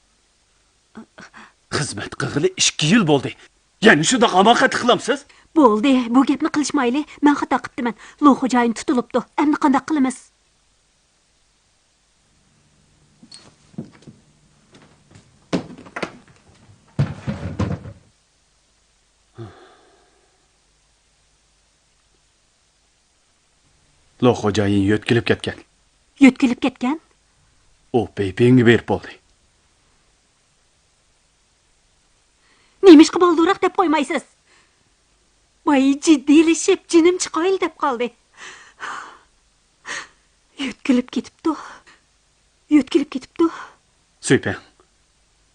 خىزمەت قىلغىلى ئىككى يىل بولدى. يەنە شۇنداق ھاماقەتلىك قىلامسىز؟ بولدى، بۇ گەپنى قىلىشمايلى. مەن خاتا قىپتىمەن. لۇ خوجايىن تۇتۇلۇپتۇ. ئەمدى قانداق قىلىمىز؟ لو خوجايىن يۆتكىلىپ كەتكەن. يۆتكىلىپ كەتكەن؟ ئۇ بېيپىڭگە بېرىپ بولدى. نېمىشقا بالدۇرراق دەپ قويمايسىز؟ ۋاي، جىددىيلىشىپ، جېنىم چىقايلى دەپ قالدى. يۆتكىلىپ كېتىپتۇ. يۆتكىلىپ كېتىپتۇ. سۈيپىڭ،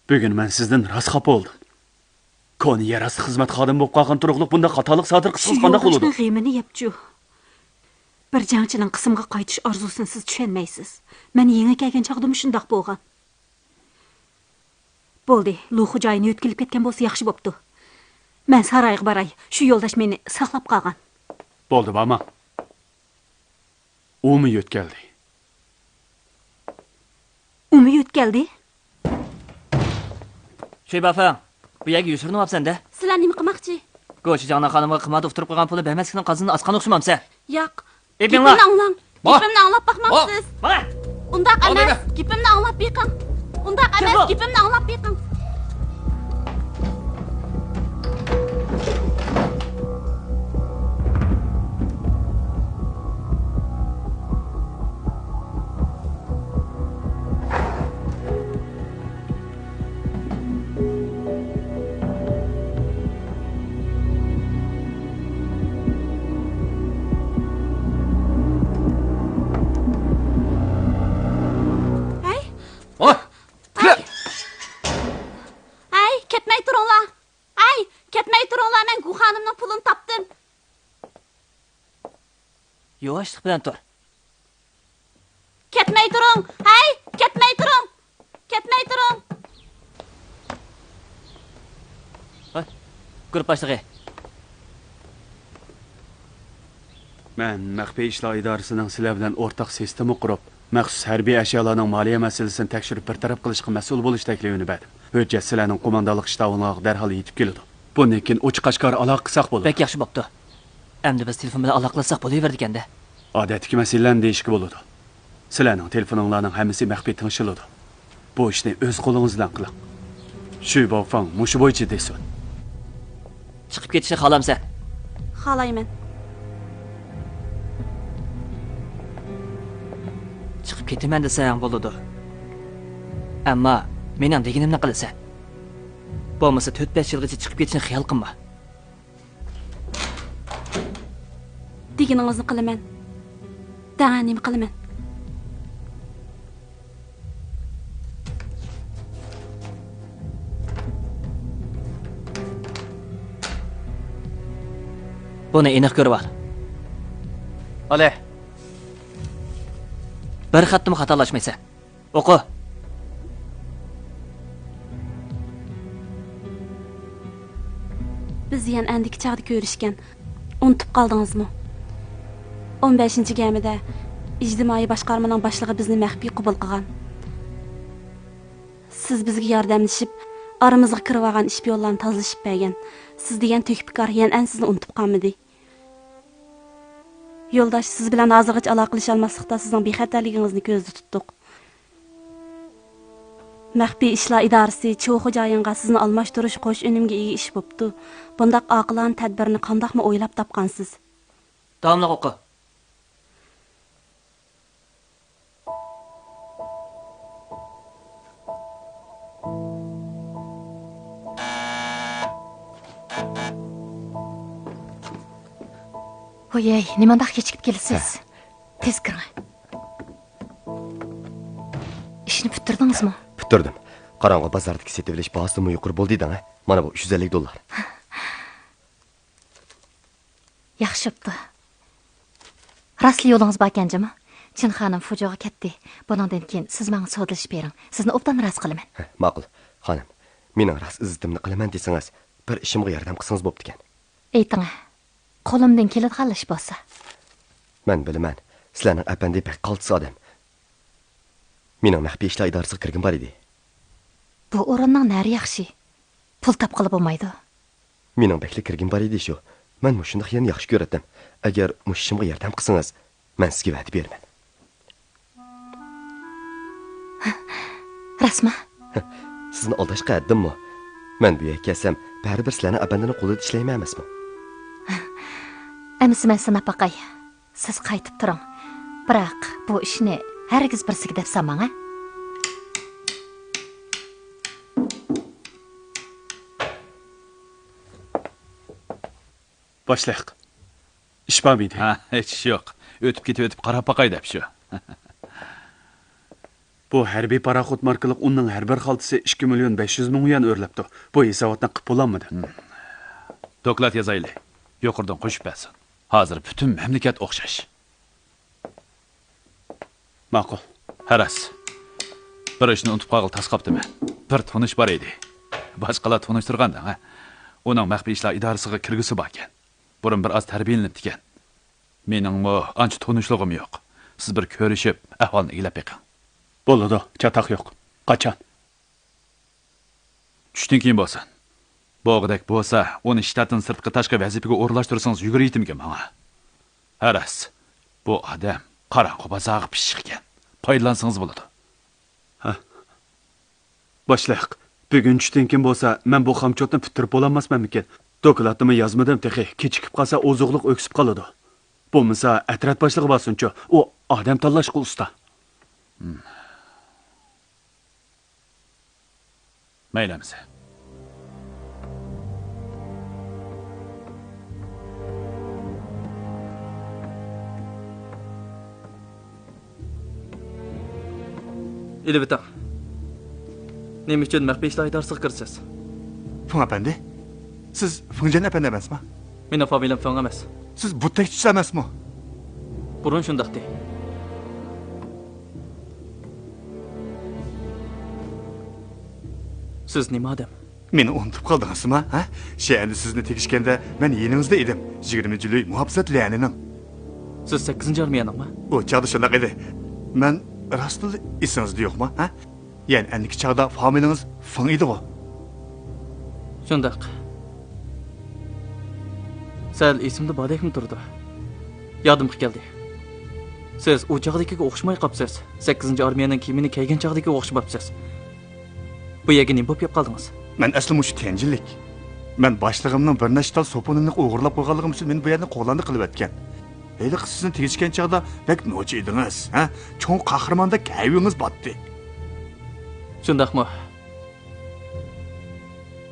بۈگۈن مەن سىزدىن راست خاپا بولدۇم. كونا يەر ئاستى خىزمەت خادىمى بولۇپ قالغان تۇرۇقلۇق بۇنداق خاتالىق سادىر قىلىۋاتقانداق بولىدۇ. شۇ يولداشنىڭ غېمىنى يەپچۇ. بىر جەڭچىنىڭ قىسىمغا قايتىش ئارزۇسىنى سىز چۈشەنمەيسىز. مەن يېڭى كەلگەن چاغدىمۇ شۇنداق بولغان. بولدى، لۇ خوجايىن يۆتكىلىپ كەتكەن بولسا ياخشى بوپتۇ. مەن سارايغا باراي، شۇ يولداش مېنى ساقلاپ قالغان. بولدى، بارماڭ. ئۇمۇ يۆتكەلدى. ئۇمۇ يۆتكەلدى؟ شۈيبافېڭ، بۇ يەرگە يوشۇرۇنۇۋاپسەن-دە. سىلەر نېمە قىلماقچى؟ گوشى جاڭنا خانىمغا قىماردا ئۇتتۇرۇپ قويغان پۇلى بەرمەسلىكنىڭ قازىنىنى ئاسقان ئوخشىمامسەن؟ ياق. ئېپىڭلار. گېپىمنى ئاڭلاڭ. بو. گېپىمنى ئاڭلاپ باقمامسىز؟ بو. مانا. ئۇنداق ئەمەس. گېپىمنى ئاڭلاپ بېقىڭ. ئۇنداق ئەمەس. گېپىمنى ئاڭلاپ بېقىڭ. ھەي! ۋاي! ھەي! ھەي، كەتمەي تۇرۇڭلار! ھەي، كەتمەي تۇرۇڭلار، مەن گۇ خانىمنىڭ پۇلىنى تاپتىم. يۇۋاشلىق بىلەن تۇر. كەتمەي تۇرۇڭ! ھەي، كەتمەي تۇرۇڭ! كەتمەي تۇرۇڭ! ھەي، گۇرۇپپا باشلىقى. مەن مەخپىي ئىشلار ئىدارىسىنىڭ سىلەر بىلەن ئورتاق سىستېما قۇرۇپ، مەخسۇس ھەربىي ئەشيالارنىڭ مالىيە مەسىلىسىنى تەكشۈرۈپ بىر تەرەپ قىلىشقا مەسئۇل بولۇش تەكلىپىنى بەردىم. ھۆججەت سىلەرنىڭ قوماندانلىق شتابىڭلارغا دەرھال يېتىپ كېلىدۇ. بۇندىن كېيىن ئوچۇق ئاشكارا ئالاقە قىلساق بولىدۇ. بەك ياخشى بوپتۇ. ئەمدى بىز تېلېفون بىلەن ئالاقىلەشسەك بولۇۋېرىدىكەن-دە. ئادەتتىكى مەسىلىلەرنى دېيىشكە بولىدۇ. سىلەرنىڭ تېلېفونۇڭلارنىڭ ھەممىسى مەخپىي تىڭشىلىدۇ. بۇ ئىشنى ئۆز قولىڭىز بىلەن قىلىڭ. شۈ باۋفاڭ مۇشۇ بويىچە دېسۇن. چىقىپ كېتىشنى خالامسەن؟ خالايمەن. چىقىپ كېتىمەن دېسەڭ بولىدۇ. ئەمما مېنىڭ دېگىنىمنى قىلىسەن. بولمىسا تۆت-بەش يىلغىچە چىقىپ كېتىشنى خىيال قىلما. دېگىنىڭىزنى قىلىمەن. دەڭە نېمە قىلىمەن؟ بۇنى ئېنىق كۆرۈۋال. ئالە. بىر خەتتىمۇ خاتالاشمايسەن. ئوقۇ. بىز يەنە ئەندىكى چاغدا كۆرۈشكەن. ئۇنتۇپ قالدىڭىزمۇ؟ ئون بەشىنچى گەمىدە ئىجتىمائىي باشقارمىنىڭ باشلىقى بىزنى مەخپىي قوبۇل قىلغان. سىز بىزگە ياردەملىشىپ، ئارىمىزغا كىرىۋالغان ئىشپىيونلارنى تازىلىشىپ بەرگەن. سىز دېگەن تۆھپىكار يەنئەن سىزنى ئۇنتۇپ قالمىدى. يولداش، سىز بىلەن ھازىرغىچە ئالاقىلىشالماسلىقتا سىزنىڭ بىخەتەرلىكىڭىزنى كۆزدە تۇتتۇق. مەخپىي ئىشلار ئىدارىسى چيۇ خوجايىنغا سىزنى ئالماشتۇرۇش قوش ئۈنۈمگە ئىگە ئىش بوپتۇ. بۇنداق ئاقىلانە تەدبىرنى قانداقمۇ ئويلاپ تاپقانسىز؟ داۋاملىق ئوقۇ. ھويەي، نېمانداق كېچىكىپ كېلىسىز؟ ھە. تېز كىرىڭ. ئىشنى پۈتتۈردىڭىزمۇ؟ پۈتتۈردۈم. قاراڭغۇ بازاردىكى سېتىۋېلىش باھاسىمۇ يۇقىرى بولدى دەڭ، ھە؟ مانا بۇ ئۈچ يۈز ئەللىك دوللار. ياخشى بوپتۇ. راستلا يولىڭىز باركەن جۇمۇ. چىن خانىم فۇجوغا كەتتى. بۇنىڭدىن كېيىن سىز ماڭا سودىلىشىپ بېرىڭ. سىزنى ئوبدان رازى قىلىمەن. ھە، ماقۇل. خانىم، مېنىڭ راست ئىززىتىمنى قىلىمەن دېسىڭىز، بىر ئىشىمغا ياردەم قىلسىڭىز بوپتىكەن. ئېيتىڭە، قولۇمدىن كېلىدىغانلا ئىش بولسا. مەن بىلىمەن، سىلەرنىڭ ئەپەندى بەك قالتىس ئادەم. مېنىڭ مەخپىي ئىشلار ئىدارىسىگە كىرگۈم بار ئىدى. بۇ ئورۇننىڭ نەرى ياخشى؟ پۇل تاپقىلى بولمايدۇ. مېنىڭ بەكلا كىرگۈم بار ئىدى شۇ. مەن مۇشۇنداق يەرنى ياخشى كۆرەتتىم. ئەگەر مۇشۇ ئىشىمغا ياردەم قىلسىڭىز، مەن سىزگە ۋەدە بېرىمەن. راستمۇ؟ سىزنى ئالداشقا ھەددىممۇ؟ مەن بۇ يەرگە كەلسەم، بەرىبىر سىلەرنىڭ ئەپەندىنىڭ قولىدا ئىشلەيمەن ئەمەسمۇ؟ ئەمىسە مەن سىناپ باقاي. سىز قايتىپ تۇرۇڭ. بىراق بۇ ئىشنى ھەرگىز بىرسىگە دەپ سالماڭ، ھە؟ باشلىق، ئىش بار مىدى؟ ھە، ھېچ ئىش يوق. ئۆتۈپ كېتىۋېتىپ قاراپ باقاي دەپ شۇ. بۇ ھەربىي پاراخوت ماركىلىق ئۇننىڭ ھەر بىر خالتىسى ئىككى مىليون بەش يۈز مىڭ يۈەن ئۆرلەپتۇ. بۇ ھېساباتنى قىپ بولالمىدىم. دوكلات يازايلى. يۇقىرىدىن قوشۇپ بەرسۇن. ھازىر پۈتۈن مەملىكەت ئوخشاش. ماقۇل. ھە راست. بىر ئىشنى ئۇنتۇپ قالغىلى تاس قاپتىمەن. بىر تونۇش بار ئىدى. باشقىلار تونۇشتۇرغان دەڭ، ھە؟ ئۇنىڭ مەخپىي ئىشلار ئىدارىسىغا كىرگۈسى باركەن. بۇرۇن بىر ئاز تەربىيەلىنىپتىكەن. مېنىڭمۇ ئانچە تونۇشلۇقۇم يوق. سىز بىر كۆرۈشۈپ، ئەھۋالنى ئىگىلەپ بېقىڭ. بولىدۇ، چاتاق يوق. قاچان؟ چۈشتىن كېيىن بولسۇن. بولغۇدەك بولسا، ئۇنى شتاتتىن سىرتقى تاشقى ۋەزىپىگە ئورۇنلاشتۇرسىڭىز يۈگۈرۈۋېتىمىكىن ماڭا؟ ھە راست، بۇ ئادەم قاراڭغۇ بازارغا پىششىق ئىكەن. پايدىلانسىڭىز بولىدۇ. ھە. باشلىق، بۈگۈن چۈشتىن كېيىن بولسا، مەن بۇ خامچوتنى پۈتتۈرۈپ بولالماسمەنمىكىن؟ دوكلاتنىمۇ يازمىدىم تېخى. كېچىكىپ قالسا، ئوزۇقلۇق ئۆكسۈپ قالىدۇ. بولمىسا، ئەترەت باشلىقى بارسۇنچۇ، ئۇ ئادەم تاللاشقا ئۇستا. مەيلى ئەمىسە. ئېلىۋېتىڭ. نېمە ئۈچۈن مەخپىي ئىشلار ئىدارىسىغا كىرىسىز؟ فېڭ ئەپەندى؟ سىز فېڭجېن ئەپەندى ئەمەسما؟ مېنىڭ فامىلەم فېڭ ئەمەس. سىز بۇتتەك چۈشسە ئەمەسمۇ؟ بۇرۇن شۇنداقتى. سىز نېمە ئادەم؟ مېنى ئۇنتۇپ قالدىڭىزما، ھە؟ شەھەردە سىزنى تېگىشكەندە مەن يېنىڭىزدا ئىدىم. يىگىرمىنچى لۈي مۇھاپىزەت ليەنىنىڭ. سىز سەككىزىنچى ئارمىيەنىڭما؟ ئۇ چاغدا شۇنداق ئىدى. مەن راستلا ئېسىڭىزدە يوقما، ھە؟ يەنئەندىكى چاغدا فامىلىڭىز فېڭ ئىدىغۇ؟ شۇنداق. سەل ئېسىمدە باردەكمۇ تۇرىدۇ. يادىمغا كەلدى. سىز ئۇ چاغدىكىگە ئوخشىماي قاپسىز. سەككىزىنچى ئارمىيەنىڭ كىيىمىنى كىيگەن چاغدىكىگە ئوخشىماپسىز. بۇ يەرگە نېمە بولۇپ كېلىپ قالدىڭىز؟ مەن ئەسلى مۇشۇ تيەنجىنلىك. مەن باشلىقىمنىڭ بىر نەچچە تال سوپۇنىنى ئوغرىلاپ قويغانلىقىم ئۈچۈن مېنى بۇ يەردىن قوغلاندى قىلىۋەتكەن. ھېلىقى سىزنى تېگىشكەن چاغدا بەك نوچى ئىدىڭىز، ھە؟ چوڭ قەھرىماندەك ھەيۋىڭىز باتتى. شۇنداقمۇ؟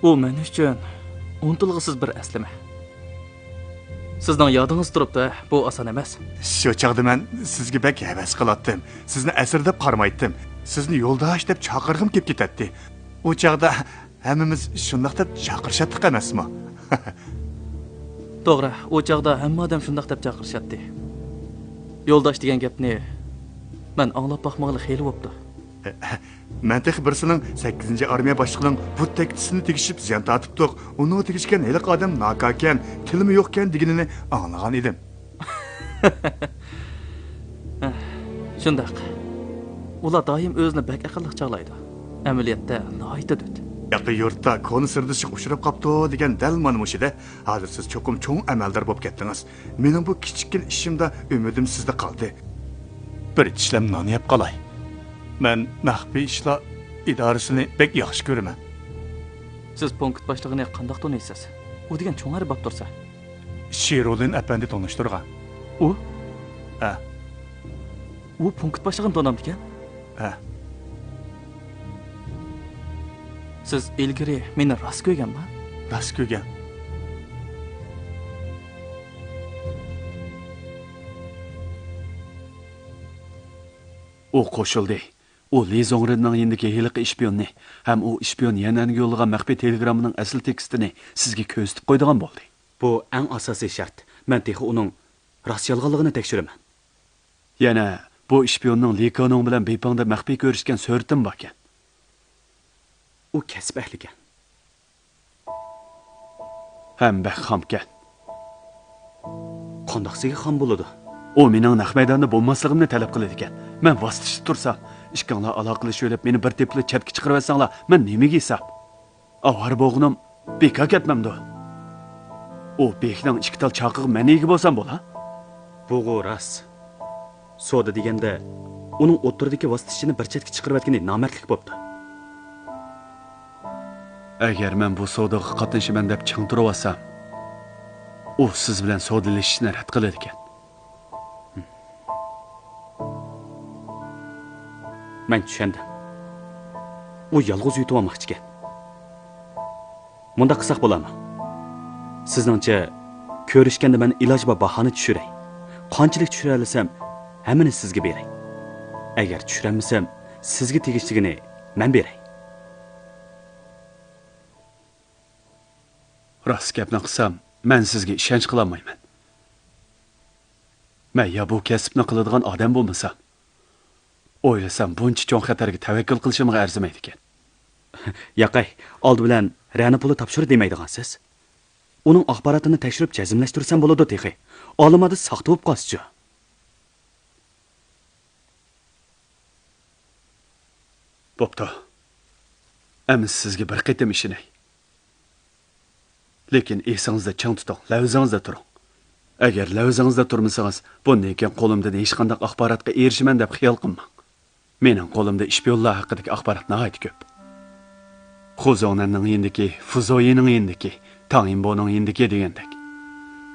ئۇ مەن ئۈچۈن ئۇنتۇلغۇسىز بىر ئەسلىمە. سىزنىڭ يادىڭىز تۇرۇپتۇ، بۇ ئاسان ئەمەس. شۇ چاغدا مەن سىزگە بەك ھەۋەس قىلاتتىم. سىزنى ئەسىر دەپ قارىمايتتىم. سىزنى يولداش دەپ چاقىرغۇم كېلىپ كېتەتتى. ئۇ چاغدا ھەممىمىز شۇنداق دەپ چاقىرىشاتتۇق ئەمەسمۇ؟ توغرا، ئۇ چاغدا ھەممە ئادەم شۇنداق دەپ چاقىرىشاتتى. يولداش دېگەن گەپنى مەن ئاڭلاپ باقمىغىلى خېلى بوپتۇ. مەن تېخى بىرسىنىڭ سەككىزىنچى ئارمىيە باشلىقىنىڭ بۇت تەكتىسىنى تېگىشىپ زىيان تارتىپتۇق، ئۇنىڭغا تېگىشكەن ھېلىقى ئادەم ناكاركەن، تىلىمۇ يوقكەن دېگىنىنى ئاڭلىغان ئىدىم. شۇنداق. ئۇلار دائىم ئۆزىنى بەك ئەقىللىق چاغلايدۇ. ئەمەلىيەتتە ناھايىتى دۆت. ياقا يۇرتتا كونا سىردىشىغا ئۇچراپ قاپتۇ دېگەن دەل مانا مۇشۇدە. ھازىر سىز چوقۇم چوڭ ئەمەلدار بولۇپ كەتتىڭىز. مېنىڭ بۇ كىچىككىنە ئىشىمدا ئۈمىدىم سىزدە قالدى. بىر چىشلەم نان يەپ قالاي. مەن مەخپىي ئىشلار ئىدارىسىنى بەك ياخشى كۆرىمەن. سىز پونكىت باشلىقىنى قانداق تونۇيسىز؟ ئۇ دېگەن چوڭ ئەرباب تۇرسا. شىرۇلىن ئەپەندى تونۇشتۇرغان. ئۇ؟ ھە. ئۇ پونكىت باشلىقىنى تونامدىكەن؟ ھە. سىز ئىلگىرى مېنى راست كۆرگەنما؟ راست كۆرگەن. ئۇ قوشۇلدى. ئۇ لى زوڭرىننىڭ يېنىدىكى ھېلىقى ئىشپىيوننى ھەم ئۇ ئىشپىيون يەنئەنگە يوللىغان مەخپىي تېلېگراممىنىڭ ئەسلى تېكىستىنى سىزگە كۆرسىتىپ قويىدىغان بولدى. بۇ ئەڭ ئاساسىي شەرت. مەن تېخى ئۇنىڭ راست-يالغانلىقىنى تەكشۈرىمەن. يەنە بۇ ئىشپىيوننىڭ لى كېنۇڭ بىلەن بېيپىڭدا مەخپىي كۆرۈشكەن سۈرىتىمۇ باركەن. ئۇ كەسىپ ئەھلىكەن. ھەم بەك خامكەن. قانداق سىزگە خام بولىدۇ؟ ئۇ مېنىڭ نەق مەيداندا بولماسلىقىمنى تەلەپ قىلىدىكەن. مەن ۋاسىتىچى تۇرسام، ئىككىڭلار ئالاقىلىشىۋېلىپ، مېنى بىر تېپىلا چەتكە چىقىرىۋەتسەڭلار، مەن نېمىگە ھېساب؟ ئاۋارە بولغىنىم بىكار كەتمەمدۇ؟ ئۇ بېيىكنىڭ ئىككى تال چاقىغا مەن ئىگە بولسام بولا؟ بۇغۇ راست. سودا دېگەندە، ئۇنىڭ ئوتتۇرىدىكى ۋاسىتىچىنى بىر چەتكە چىقىرىۋەتكىنى نامەردلىك بوپتۇ. ئەگەر مەن بۇ سودىغا قاتنىشىمەن دەپ چىڭ تۇرۇۋالسام، ئۇ سىز بىلەن سودىلىشىشنى رەت قىلىدىكەن. مەن چۈشەندىم. ئۇ يالغۇز يۇتۇۋالماقچىكەن. مۇنداق قىلساق بولارمۇ؟ سىزنىڭچە، كۆرۈشكەندە مەن ئىلاجى بار باھانى چۈشۈرەي. قانچىلىك چۈشۈرەلىسەم، ھەممىنى سىزگە بېرەي. ئەگەر چۈشۈرەلمىسەم، سىزگە تېگىشلىكىنى مەن بېرەي. راست گەپنى قىلسام، مەن سىزگە ئىشەنچ قىلالمايمەن. مەن يا بۇ كەسىپنى قىلىدىغان ئادەم بولمىسام، ئويلىسام، بۇنچە چوڭ خەتەرگە تەۋەككۈل قىلىشىمغا ئەرزىمەيدىكەن. ياقەي، ئالدى بىلەن رەنە پۇلى تاپشۇر دېمەيدىغانسىز. ئۇنىڭ ئاخباراتىنى تەكشۈرۈپ جەزملەشتۈرسەم بولىدۇ تېخى. ئالىمادا ساختا بولۇپ قالسىچۇ؟ بوپتۇ. ئەمىسە سىزگە بىر قېتىم ئىشىنەي. لېكىن ئېسىڭىزدە چىڭ تۇتۇڭ، لەۋزىڭىزدە تۇرۇڭ. ئەگەر لەۋزىڭىزدە تۇرمىسىڭىز، بۇندىن كېيىن قولۇمدىن ھېچقانداق ئاخباراتقا ئېرىشىمەن دەپ خىيال قىلماڭ. مېنىڭ قولۇمدا ئىشپىيونلار ھەققىدىكى ئاخبارات ناھايىتى كۆپ. خۇزوڭنەننىڭ يېنىدىكى، فۇزويىنىڭ يېنىدىكى، تاڭيىنبونىڭ يېنىدىكى دېگەندەك.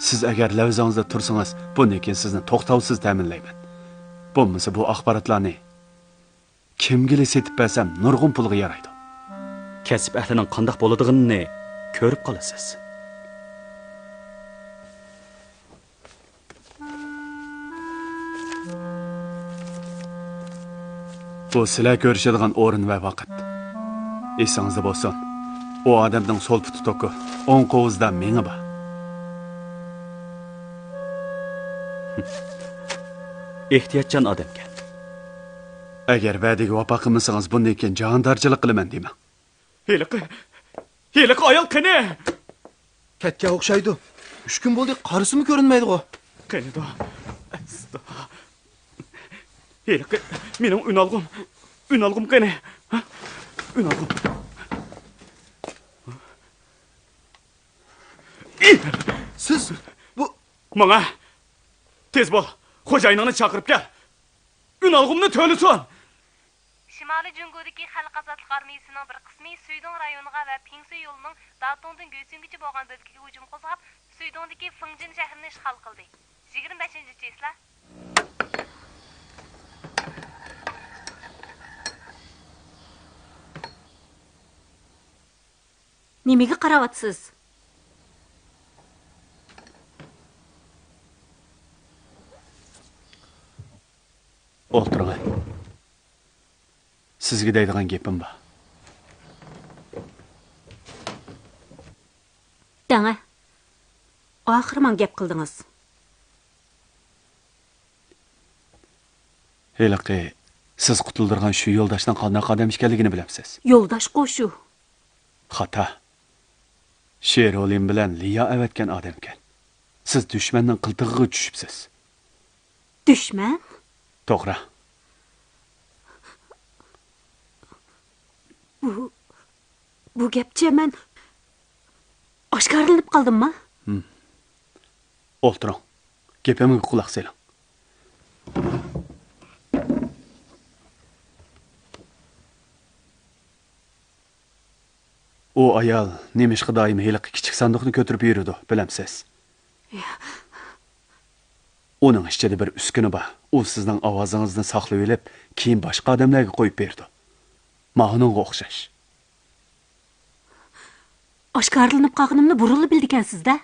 سىز ئەگەر لەۋزىڭىزدە تۇرسىڭىز، بۇندىن كېيىن سىزنى توختاۋسىز تەمىنلەيمەن. بولمىسا بۇ ئاخباراتلارنى كىمگىلى سېتىپ بەرسەم، نۇرغۇن پۇلغا يارايدۇ. كەسىپ ئەھلىنىڭ قانداق بولىدىغىنىنى كۆرۈپ قالىسىز. بۇ سىلەر كۆرۈشىدىغان ئورۇن ۋە ۋاقىت. ئېسىڭىزدە بولسۇن، ئۇ ئادەمنىڭ سول پۇتى توكۇ، ئوڭ قوۋۇزىدا مېڭە بار. ئېھتىياتچان ئادەمكەن. ئەگەر ۋەدىگە ۋاپا قىلمىسىڭىز، بۇندىن كېيىن جاندارچىلىق قىلىمەن دېمەڭ. ھېلىقى، ھېلىقى ئايال قېنى؟ كەتكەن ئوخشايدۇ. ئۈچ كۈن بولدى، قارىسىمۇ كۆرۈنمەيدىغۇ. قېنىدۇ؟ ئەستا. ھېلىقى مېنىڭ ئۈنئالغۇم. ئۈنئالغۇم قېنى؟ ھە؟ ئۈنئالغۇم. سىز بۇ. ماڭا. تېز بول. خوجايىنىڭنى چاقىرىپ كەل. ئۈنئالغۇمنى تۆلىسۇن. شىمالىي جۇڭگودىكى خەلق ئازادلىق ئارمىيىسىنىڭ بىر قىسمى سۈيدۇڭ رايونىغا ۋە پىڭسۇي يولىنىڭ داتۇڭدىن گۆسۈنگىچە بولغان بۆلىكىگە ھۇجۇم قوزغاپ، سۈيدۇڭدىكى فېڭجىن شەھىرىنى ئىشغال قىلدى. يىگىرمە بەشىنچى چىسلا. نېمىگە قاراۋاتىسىز؟ ئولتۇرۇڭ. سىزگە دەيدىغان گېپىم بار. دەڭە. ئاخىرى ماڭا گەپ قىلدىڭىز. ھېلىقى سىز قۇتۇلدۇرغان شۇ يولداشنىڭ قانداق ئادەم ئىكەنلىكىنى بىلەمسىز؟ يولداشقۇ شۇ. خاتا. شېرولىن بىلەن لىيا ئەۋەتكەن ئادەمكەن. سىز دۈشمەننىڭ قىلتىقىغا چۈشۈپسىز. دۈشمەن؟ توغرا. بۇ، بۇ گەپچە مەن ئاشكارىلىنىپ قالدىمما؟ ئولتۇرۇڭ. گېپىمگە قۇلاق سېلىڭ. ئۇ ئايال نېمىشقا دائىم ھېلىقى كىچىك ساندۇقنى كۆتۈرۈپ يۈرىدۇ، بىلەمسىز؟ ئۇنىڭ ئىچىدە بىر ئۈسكۈنە بار. ئۇ سىزنىڭ ئاۋازىڭىزنى ساقلىۋېلىپ، كېيىن باشقا ئادەملەرگە قويۇپ بېرىدۇ. ماۋۇنىڭغا ئوخشاش. ئاشكارىلىنىپ قالغىنىمنى بۇرۇنلا بىلىدىكەنسىز-دە.